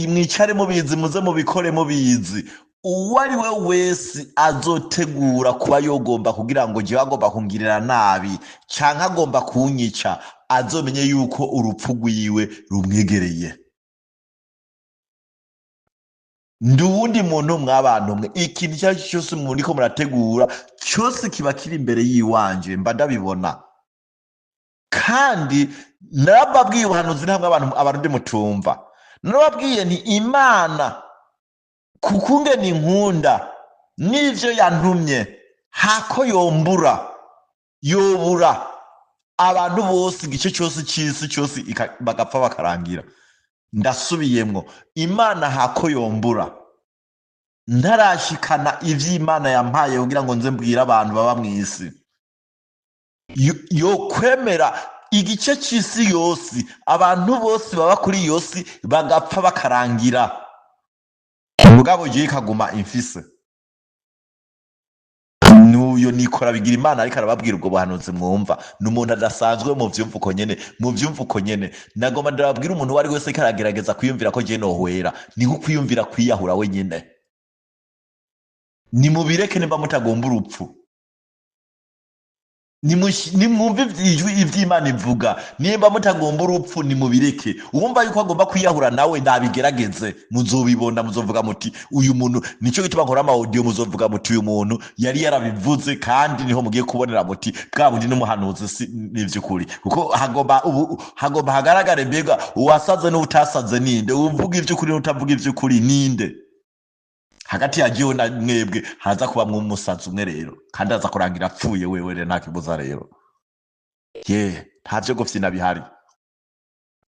mwicare mubizi, muze mubikore mubizi. Uwo ari we wese azotegura kuba yogomba kugira ngo jewe agomba kungirira nabi canke agomba kunyica, azomenye yuko urupfu rwiwe rumwegereye. Ndi uwundi muntu mwabantu mwe. Ikintu icyo ari cyo cyose muriko murategura cyose kiba kiri imbere yiwanje, mba ndabibona. Kandi narababwiye ubuhanuzi ntabwo abantu Abarundi mutumva. Narababwiye nti Imana kukungena inkunda n'ivyo yantumye, hako yombura, yobura abantu bose, igice cyose cy'isi cyose bagapfa bakarangira. Ndasubiyemwo, Imana hako yombura ntarashikana ivy'Imana yampaye kugira ngo nze mbwire abantu baba mw'isi, yokwemera igice c'isi yose, abantu bose baba kuri iyo si bagapfa bakarangira, mugabo jewe ikaguma imfise. N'uyo nikora bigira Imana, ariko arababwira ubwo buhanuzi mwumva ni umuntu adasanzwe. Mu vyumva uko nyene, mu vyumva uko nyene. Nagomba ndababwira, umuntu uwo ari wese ariko aragerageza kwiyumvira ko jewe nohwera, ni nko kwiyumvira kwiyahura wenyene. Nimubireke nimba mutagomba urupfu. Nimwumve ijwi ivy'Imana ivuga. Nimba mutagomba urupfu, nimubireke. Uwumva yuko agomba kwiyahura nawe nabigerageze, muzobibona, muzovuga muti uyu muntu. Nico gituma nkora ama audio. Muzovuga muti uyu muntu yari yarabivuze, kandi niho mugiye kubonera muti bwa bundi n'umuhanuzi si n'ivy'ukuri, kuko hagomba ubu hagomba hagaragare mbega uwasaze n'utasaze ninde, uvuga ivy'ukuri n'utavuga ivy'ukuri ninde. Hagati ya jewe na mwebwe haza kuba umusazi umwe rero, kandi aza kurangira apfuye wewe. Rero nta kibuza rero, ye nta vyo gufyina bihari,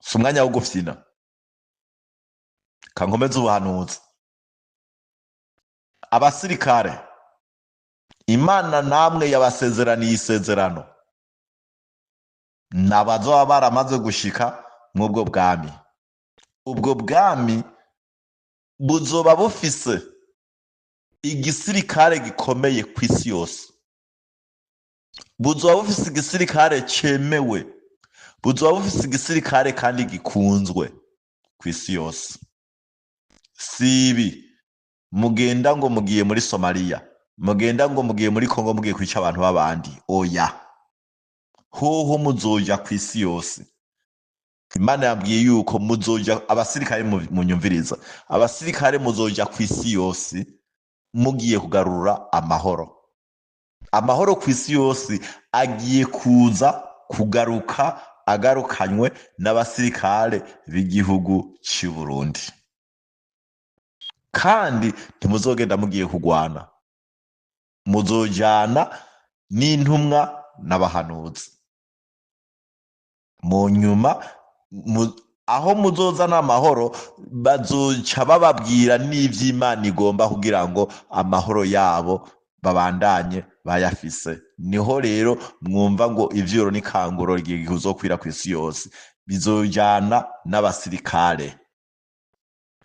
si umwanya wo gufyina. Kankomeze ubuhanuzi. Abasirikare, Imana namwe yabasezeraniye isezerano, nabazoba baramaze gushika mw'ubwo bwami. Ubwo bwami buzoba bufise igisirikare gikomeye ku isi yose, buzoba bufise igisirikare cemewe, buzoba bufise igisirikare kandi gikunzwe ku isi yose. Si ibi mugenda ngo mugiye muri Somaliya, mugenda ngo mugiye muri Kongo, mugiye kwica abantu b'abandi. Oya, hoho muzoja ku isi yose. Imana yambwiye yuko muzoja, abasirikare, munyumviriza, abasirikare muzoja ku isi yose mugiye kugarura amahoro. Amahoro ku isi yose agiye kuza kugaruka, agarukanywe n'abasirikare b'igihugu cy'u Burundi. Kandi ntimuzogenda mugiye kugwana, muzojana n'intumwa n'abahanuzi. Mu nyuma aho muzozana amahoro, bazoca bababwira n'ivy'Imana igomba kugira ngo amahoro yabo babandanye bayafise. Niho rero mwumva ngo ivyuro n'ikanguro rigiye kuzokwira kw'isi yose, bizojana n'abasirikare.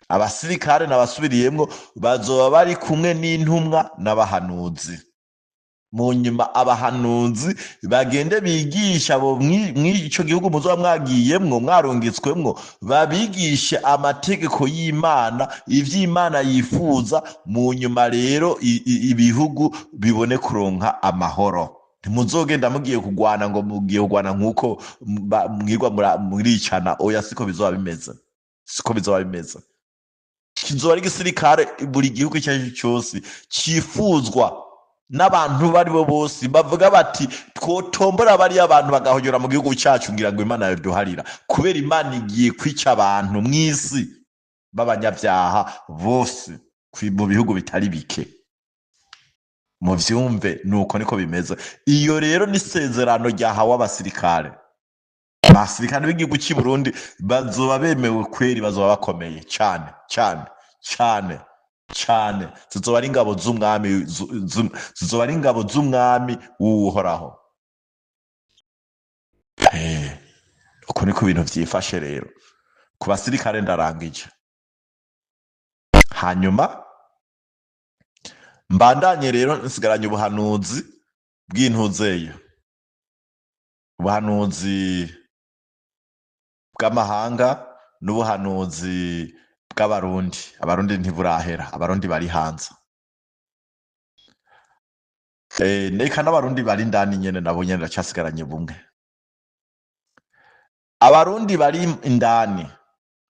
Abasirikare nabasubiriyemwo bazoba bari kumwe n'intumwa n'abahanuzi. Mu nyuma abahanuzi bagende bigisha abo mw'ico gihugu muzoba mwagiyemwo, mwarungitswemwo, babigishe amategeko y'Imana, ivy'Imana yifuza. Mu nyuma rero ibihugu bibone kuronka amahoro. Ntimuzogenda mugiye kugwana ngo mugiye kugwana nk'uko mwirwa muricana. Oya, siko bizoba bimeze, siko bizoba bimeze. Kizoba ari igisirikare buri gihugu icyo ari cyo cyose cifuzwa n'abantu bari bo bose, bavuga bati twotombora bariya abantu bagahonyora mu gihugu cyacu, ngira ngo Imana yaduharira, kubera Imana igiye kwica abantu mw'isi b'abanyabyaha bose mu bihugu bitari bike. Muvyumve, nuko niko bimeze. Iyo rero ni isezerano ryahawe abasirikare. Abasirikare b'igihugu cy'i Burundi bazoba bemewe kweri, bazoba bakomeye cyane cyane cyane cyane. Zizoba ari ingabo z'umwami, zizoba ari ingabo z'umwami w'Uhoraho. Uko niko ibintu vyifashe rero ku basirikare. Ndarangije, hanyuma mbandanye rero nsigaranye ubuhanuzi bw'intuzeyo, ubuhanuzi bw'amahanga n'ubuhanuzi bw'abarundi. Abarundi ntiburahera, abarundi bari hanze, neka n'abarundi bari indani nyene nabo nyene ndacasigaranye bumwe. Abarundi bari indani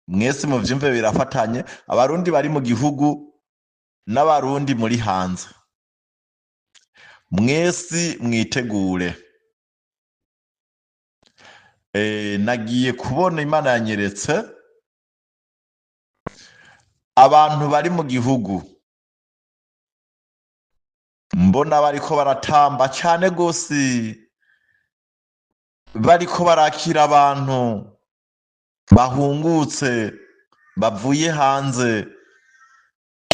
mwese muvyumve birafatanye. Abarundi bari mu gihugu n'abarundi muri hanze, mwese mwitegure. Nagiye kubona Imana yanyeretse abantu bari mu gihugu, mbona bariko baratamba cane gose, bariko barakira abantu bahungutse bavuye hanze.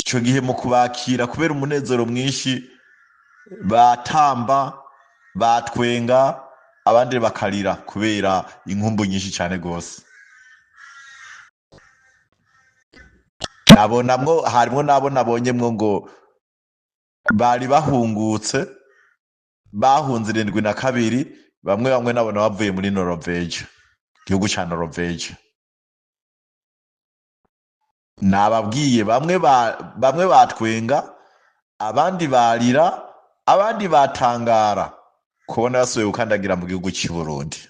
Ico gihe mu kubakira, kubera umunezero mwinshi, batamba, batwenga, abandi bakarira kubera inkumbu nyinshi cane gose. Nabonamwo, harimwo nabo nabonyemwo ngo bari bahungutse, bahunze 72, bamwe bamwe nabona bavuye muri Norvege, igihugu ca Norvege. Nababwiye bamwe batwenga, abandi barira, abandi batangara kubona basubiye gukandagira mu gihugu cy'i Burundi.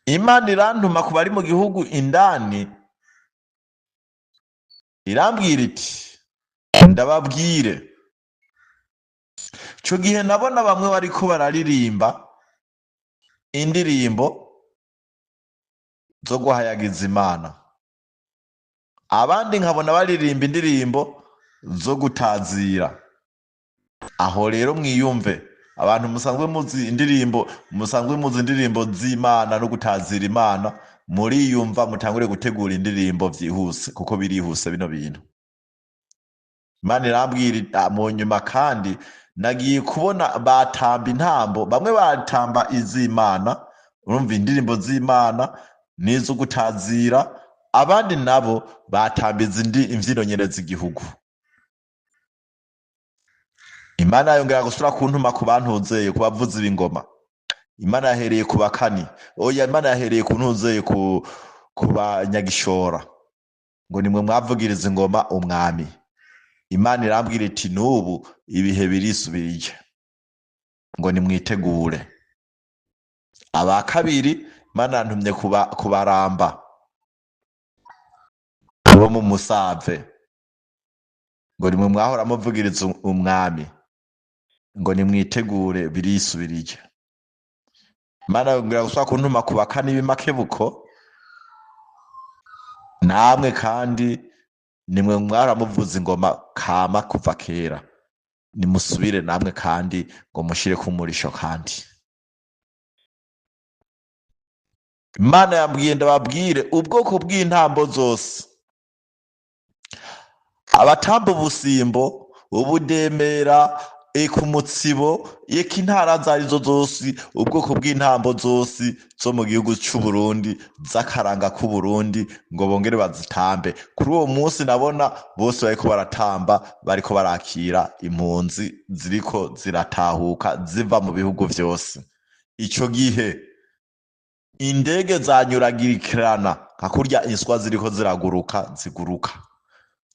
Imana irantuma ku bari mu gihugu indani, irambwira iti ndababwire. Ico gihe nabona bamwe bariko bararirimba indirimbo zo guhayagiza Imana, abandi nkabona baririmba indirimbo zo gutazira. Aho rero mwiyumve, abantu musanzwe muzi indirimbo, musanzwe muzi indirimbo z'Imana no gutazira Imana, muriyumva mutangure gutegura indirimbo vyihuse, kuko birihuse bino bintu. Imana irambwira mu nyuma, kandi nagiye kubona batamba intambo, bamwe batamba iz'Imana, urumva indirimbo z'Imana n'izo gutazira, abandi nabo batamba izindi imvyino nyene z'igihugu. Imana yongera gusura kuntuma ku bantuzeye, ku bavuzi b'ingoma. Imana yahereye ku bakani, oya, Imana yahereye ku ntuzeye, ku banyagishora, ngo nimwe mwavugiriza ingoma umwami. Imana irambwira iti n'ubu ibihe birisubiriye, ngo nimwitegure. Aba kabiri Imana yantumye kubaramba bo mu Musave, ngo nimwe mwahora muvugiriza umwami, ngo nimwitegure birisubiriye. Imana yongera gusubira kuntuma ku bakani b'imakebuko, Namwe kandi nimwe mwaramuvuza ingoma kama kuva kera, nimusubire namwe kandi ngo mushire ku murisho. Kandi Imana yambwiye ndababwire ubwoko bw'intambo zose, abatamba ubusimbo, ubudemera, eka umutsibo, eka intara zarizo zose, ubwoko bw'intambo zose zo mu gihugu c'u Burundi, z'akaranga k'u Burundi, ngo bongere bazitambe. Kuri uwo munsi nabona bose bariko baratamba, bariko barakira impunzi ziriko ziratahuka ziva mu bihugu vyose. Ico gihe indege zanyuragirikirana nka kurya inswa ziriko ziraguruka ziguruka,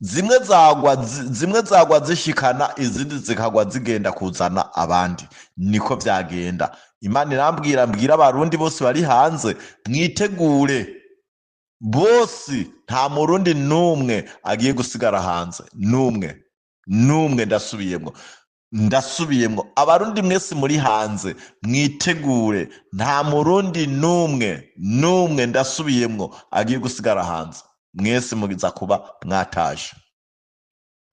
zimwe zagwa zishikana, izindi zikagwa zigenda kuzana abandi. Niko vyagenda. Imana irambwira, mbwira abarundi bose bari hanze, mwitegure bose, nta murundi n'umwe agiye gusigara hanze, n'umwe n'umwe. Ndasubiyemwo, ndasubiyemwo, abarundi mwese muri hanze mwitegure, nta murundi n'umwe n'umwe, ndasubiyemwo, agiye gusigara hanze. Mwese mugiza kuba mwataje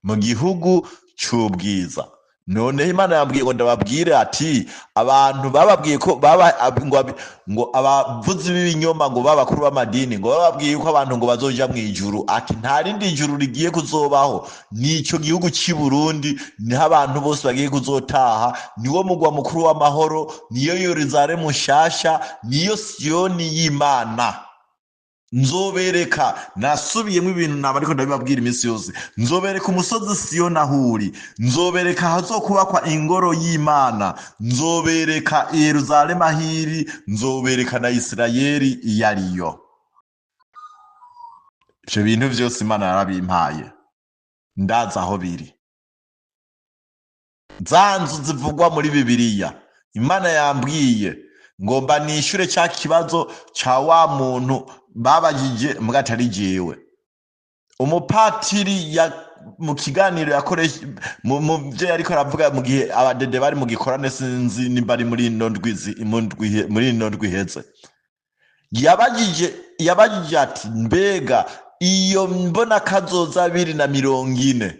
mu gihugu c'ubwiza. Noneho Imana yambwiye ngo ndababwire ati abantu bababwiye ko baba ngo ngo abavuzi b'ibinyoma, ngo babakuru b'amadini, ngo bababwiye ko abantu ngo bazoja mu ijuru, ati nta rindi juru rigiye kuzobaho, nico gihugu c'i Burundi, niho abantu bose bagiye kuzotaha, niwo mugwa mukuru w'amahoro, niyo Yerusalemu nshasha, niyo Siyoni y'Imana. Nzobereka, nasubiyemo ibintu naba ariko ndabibabwira iminsi yose, nzobereka umusozi Siyoni aho uri, nzobereka ahazokubakwa ingoro y'Imana, nzobereka Yerusalemu aho iri, nzobereka na Isirayeli iyo ariyo. Ivyo bintu vyose Imana yarabimpaye, ndazi aho biri. Za nzu zivugwa muri Bibiliya, Imana yambwiye ngomba nishure ca kibazo ca wa muntu babajije mbwa atari jewe. Umupatiri ya mu kiganiro yakoresha mu byo yariko aravuga mu gihe abadede bari mu gikorane, sinzi nimba ari muri ino ndwi muri ino ndwi iheze, yabajije ati mbega iyo mbona kazoza 2040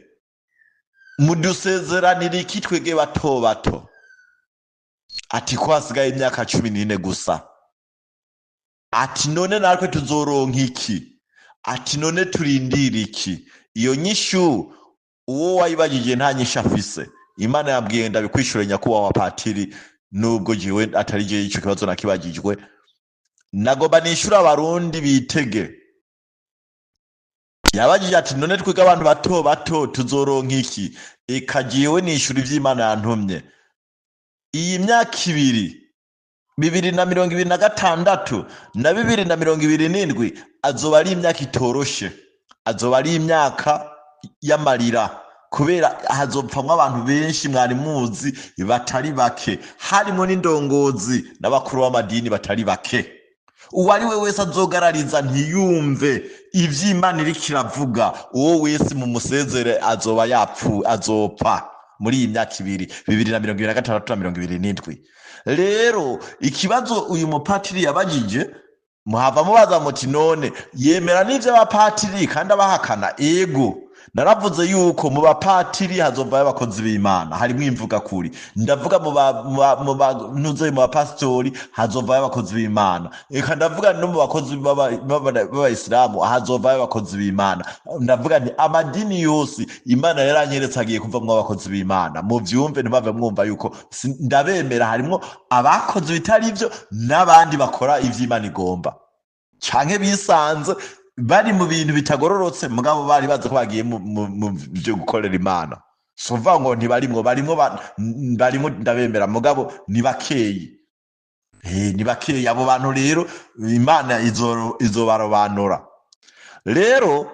mudusezeranira iki twege bato bato? Ati ko hasigaye imyaka 14 gusa. Ati none natwe tuzoronka iki? Ati none turindira iki? Iyo nyishu uwo wayibajije nta nyishu afise. Imana yambwiye ndabikwishure nyakubahwa patiri, nubwo jewe atari jewe ico kibazo nakibajijwe. Nagomba nishure abarundi bitege. Yabajije ati none twebwe abantu bato bato tuzoronka iki? Eka jewe nishure ivy'Imana yantumye. Iyi myaka ibiri, 2026 na 2027, azoba ari imyaka itoroshe, azoba ari imyaka y'amarira, kubera hazopfamwo abantu benshi mwari muzi batari bake, harimo n'indongozi n'abakuru b'amadini batari bake. Uwo ari we wese azogarariza ntiyumve ivy'Imana iriko iravuga, uwo wese mu musezere azoba yapfu, azopfa muri iyi myaka ibiri, 2026 na 27. Rero ikibazo uyu mupatiri yabajije, muhava mubaza muti none yemera n'ivyo abapatiri kandi abahakana? Ego, naravuze yuko mu bapatiri hazovayo abakozi b'Imana, harimwo imvuga kuri. Ndavuga mu bapasitori hazovayo abakozi b'Imana. Eka ndavuga no mu bakozi b'abayisilamu hazovayo abakozi b'Imana. Ndavuga nti amadini yose Imana yaranyeretse agiye kuvamwo abakozi b'Imana. Muvyumve, ntibave mwumva yuko ndabemera, harimwo abakoze bitari ivyo n'abandi bakora ivy'Imana igomba, canke bisanze bari mu bintu bitagororotse, mugabo bari bazi ko bagiye mu byo gukorera Imana. So uvuga ngo ntibarimwo, barimwo, barimwo, ndabemera, mugabo ni bakeyi. Ni bakeyi abo bantu. Rero Imana izobarobanura. Rero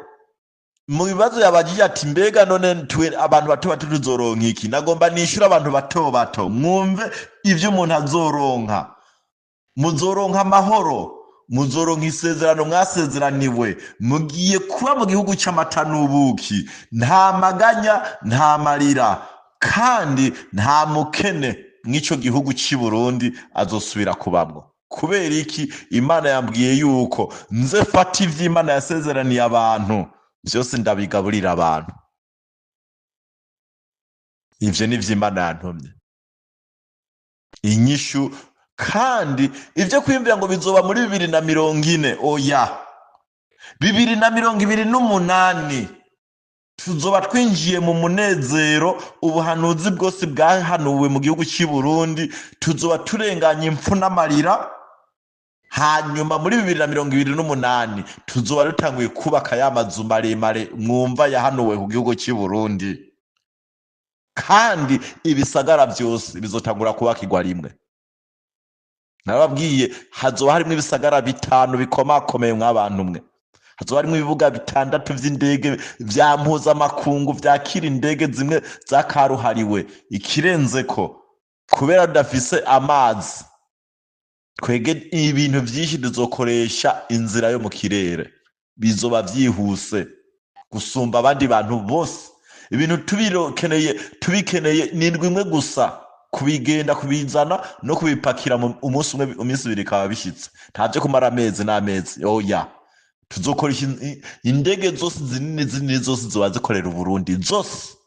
mu bibazo yabajije ati mbega none twe abantu bato bato tuzoronka iki? Nagomba nishyura abantu bato bato, mwumve ivyo umuntu azoronka. Muzoronka amahoro, muzoronka isezerano mwasezeraniwe, mugiye kuba mu gihugu c'amata n'ubuki, nta maganya, nta marira, kandi nta mukene mw'ico gihugu c'i Burundi azosubira kubamwo. Kubera iki? Imana yambwiye yuko nze fata ivy'Imana yasezeraniye abantu vyose ndabigaburira abantu. Ivyo ni vy'Imana yantumye. Inyishu kandi ivyo kwiyumvira ngo bizoba muri 2040, oya, 2028 tuzoba twinjiye mu munezero. Ubuhanuzi bwose bwahanuwe mu gihugu cy'i Burundi, tuzoba turenganya impfu n'amarira. Hanyuma muri 2028 tuzoba dutanguye kubaka ya mazu maremare mwumva yahanuwe ku gihugu cy'i Burundi, kandi ibisagara byose bizotangura kubakirwa rimwe. Narababwiye, hazoba harimo ibisagara 5 bikomakomeye mw'abantu mwe. Hazoba harimo ibibuga 6 vy'indege vya mpuzamakungu vyakira indege zimwe zakaruhariwe. Ikirenzeko, kubera tudafise amazi, twege ibintu vyinshi tuzokoresha inzira yo mu kirere, bizoba vyihuse gusumba abandi bantu bose. Ibintu tubikeneye ni indwi imwe gusa kubigenda, kubizana no kubipakira mu umunsi umwe, iminsi ibiri bikaba bishitse. Ntavyo kumara amezi n'amezi, oya. Tuzokoresha indege zose zinini zinini, zose zoba zikorera Uburundi zose.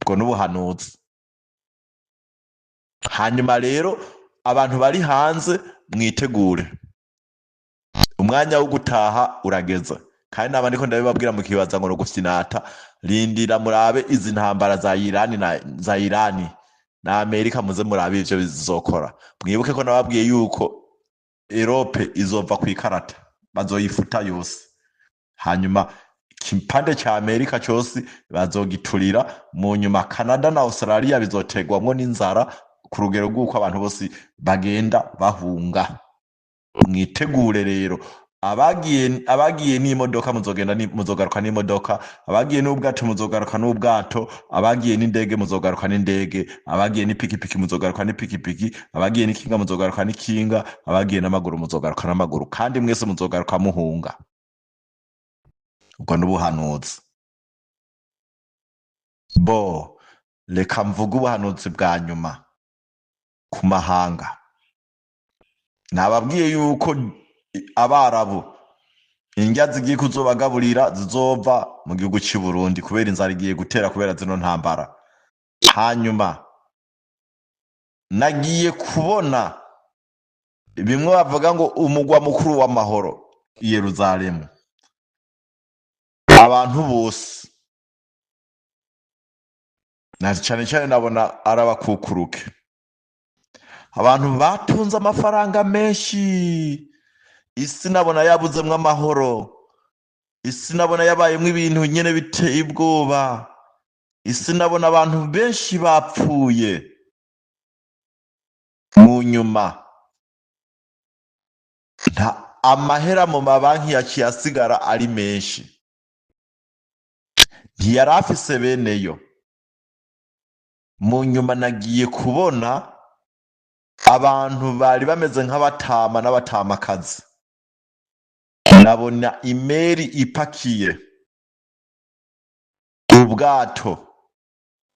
Ubwo n'ubuhanuzi. Hanyuma rero abantu bari hanze mwitegure, umwanya wo gutaha urageze. Kandi naba ndiko ndabibabwira mukibaza ngo no gufyinata. Rindira murabe izi ntambara za Irani na za Irani na Amerika, muze murabe ivyo bizokora. Mwibuke ko nababwiye yuko Europe izova ku ikarata, bazoyifuta yose. Hanyuma ikipande ca Amerika cose bazogiturira. Mu nyuma Canada na Australia bizotegwamwo n'inzara ku rugero rw'uko abantu bose bagenda bahunga. Mwitegure rero, abagiye n'imodoka muzogenda muzogaruka n'imodoka, abagiye n'ubwato muzogaruka n'ubwato, abagiye n'indege muzogaruka n'indege, abagiye n'ipikipiki muzogaruka n'ipikipiki, abagiye n'ikinga muzogaruka n'ikinga, abagiye n'amaguru muzogaruka n'amaguru, kandi mwese muzogaruka muhunga. Ubwo n'ubuhanuzi. Bo reka mvuge ubuhanuzi bwa nyuma ku mahanga. Nababwiye yuko abarabu indya zigiye kuzobagaburira zizova mu gihugu cy'i Burundi, kubera inzara igiye gutera kubera zino ntambara. Hanyuma nagiye kubona bimwe bavuga ngo umugwa mukuru w'amahoro i Yerusalemu, abantu bose na cyane cyane nabona arabakukuruke, abantu batunze amafaranga menshi. Isi nabona yabuzemwo amahoro, isi nabona yabayemwo ibintu nyene biteye ubwoba, isi nabona abantu benshi bapfuye. Mu nyuma nta amahera mu mabanki yaciye asigara ari menshi, ntiyari afise beneyo. Mu nyuma nagiye kubona abantu bari bameze nk'abatama n'abatamakazi, nabona imeri ipakiye ubwato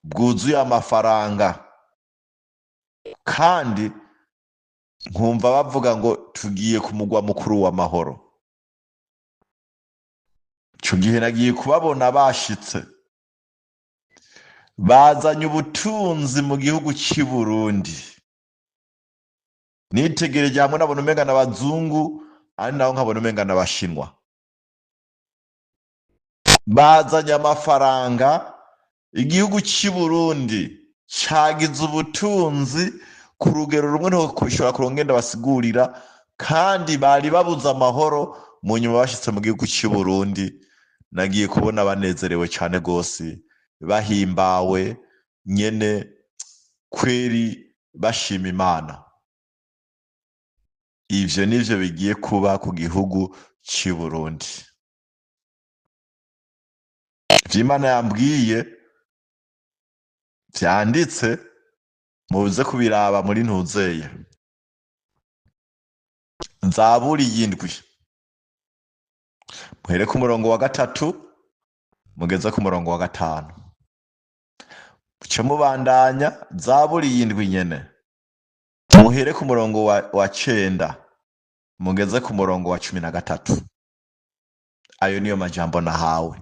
bwuzuye amafaranga, kandi nkumva bavuga ngo tugiye ku mugwa mukuru w'amahoro. Ico gihe nagiye kubabona bashitse bazanye ubutunzi mu gihugu cy'i Burundi. Nitegereje hamwe nabona umenga n'abazungu, ari naho nkabona umenga n'abashinwa. Bazanye amafaranga, igihugu cy'i Burundi cagize ubutunzi ku rugero rumwe ntushobora kurongenda basigurira, kandi bari babuze amahoro. Mu nyuma bashitse mu gihugu cy'i Burundi, nagiye kubona banezerewe cyane gose, bahimbawe nyene kweri, bashima Imana. Ivyo nivyo bigiye kuba ku gihugu cy'i Burundi. Ivyo Imana yambwiye vyanditse, muze kubiraba muri ntuzeye Zaburi 7, muhere ku murongo wa 3 mugeze ku murongo wa 5, muce mubandanya Zaburi 7 nyene. Muhere ku murongo wa 9 mugeze ku murongo wa 13. Ayo niyo majambo nahawe.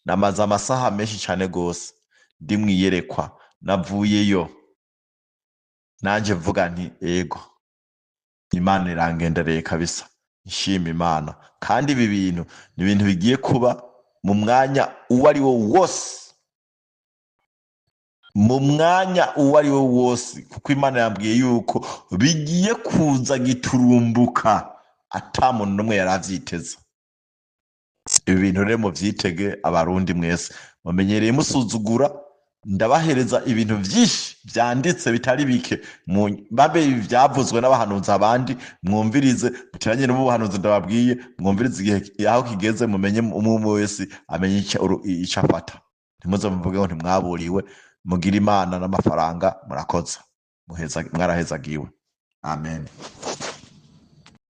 Namaze amasaha menshi cane gose ndi mwiyerekwa, navuyeyo nanje mvuga nti ego, Imana irangendereye kabisa, nshima Imana. Kandi ibi bintu ni ibintu bigiye kuba mu mwanya uwo ari wo wose, mu mwanya uwo ari wo wose, kuko Imana yambwiye yuko bigiye kuza giturumbuka ata muntu n'umwe yari avyiteze. Ibi bintu rero muvyitege, abarundi mwese mumenyereye musuzugura. Ndabahereza ibintu vyinshi vyanditse bitari bike, babe ivyavuzwe n'abahanuzi abandi, mwumvirize muteranye n'ubuhanuzi ndababwiye, mwumvirize igihe aho kigeze, mumenye umwe umwe wese amenye ico afata. Ntimuze muvuge ngo ntimwaburiwe. Mugire Imana n'amafaranga, murakoze, mwarahezagiwe. Amen.